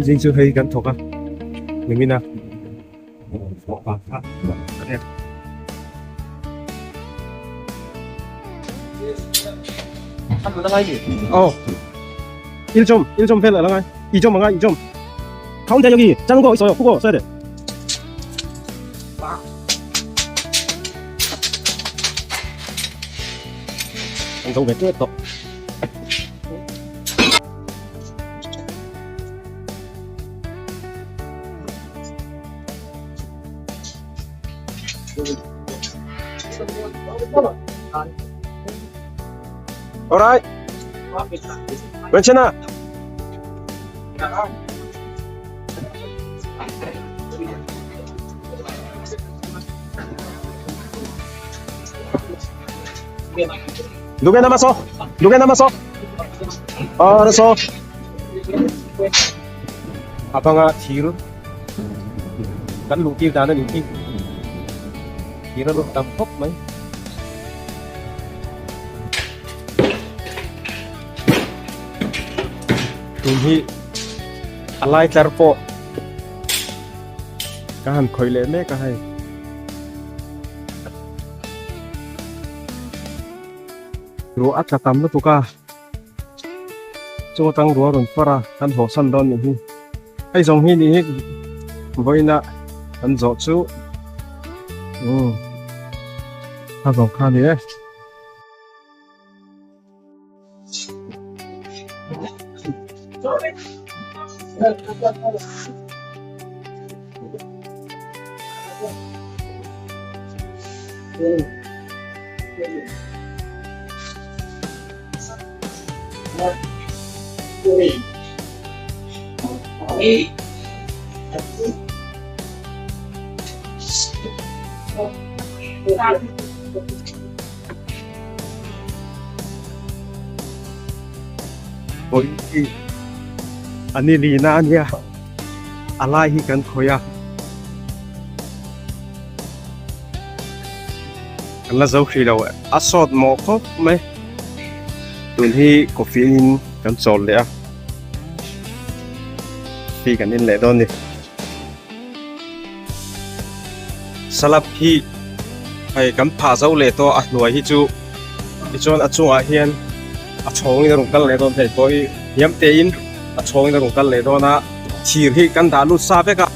Zing chu hei kan thawk a nimin a 어 1점 1점 펜 날아가 2점 망가 2점 가운데 여기 작은 거 있어요 그거 써야 돼 너무 매끈했다 Alright. 괜찮아. 누구 남았어? 누구 남았어? 어, 알았어. 아빠가 뒤로 kan luh tir dan a nih hi thir a lut tam khawp mai. Tun hi a lai tlar pawh ka han khawih leh mek a hei. Ruah a tla tam lutuk a chu atang ruah a rawn far a kan hlawhsan dawn nih hi. Hei zawng hi nih hi vawiina kan zawh chu umm. Kha zawng kha a ni e. Vawi a ni lina a nia a lai hi kan khawih a kan la zo hrih lo a sawt mawh khawp mai tun hi coffee in kan chawl leh a coffee kan in leh dawn a ni. Salap hi hei kan phah zo leh tawh a hnuai hi chu tichuan a chungah hian a chhawngin a rawn kal leh dawn hei pawh hi hniam tein a chhawngin a rawn kal leh dawn a thir hi kan dah lut sa vek a.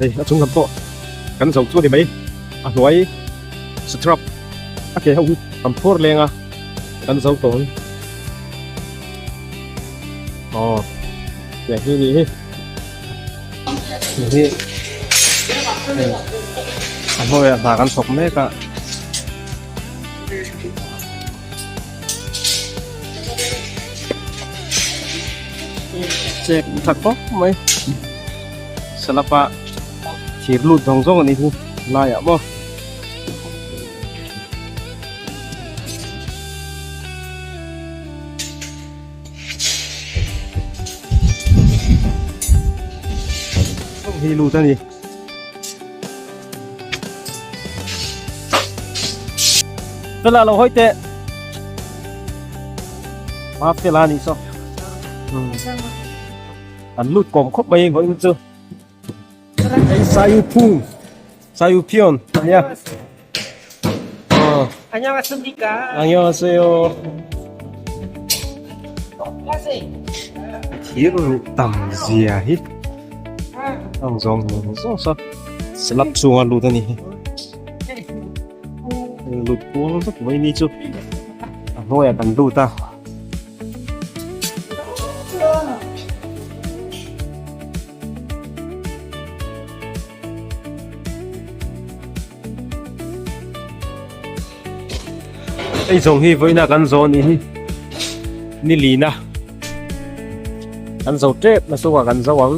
Hei a chung lam pawh kan zo chu a ni mai a hnuai strap a ke ho hi kan phur leng a kan zo tawh ang aw tiang hi nih hi hei hi hei a hnuaiah hna kan thawk mek a. Chek tha khawp mai salapa thir lut zawng zawng a nih hi laiah maw. Hi lut a ni. Fela lo hawi teh. Ma fela ni saw. An lut kawm khawp mai vawiin chu. Hei sayu phung sayu phion ania. Annyeonghaseyo. Annyeonghaseyo. Thir ruh tam zia hi ang zawng zawng saw slab chunga lut a ni hi lut kual vek mai ni chu a hnuaiah kan lut a. Hei zawng hi vawiina kan zawh anih hi ni lina kan zo tep na chungah kan zo ang.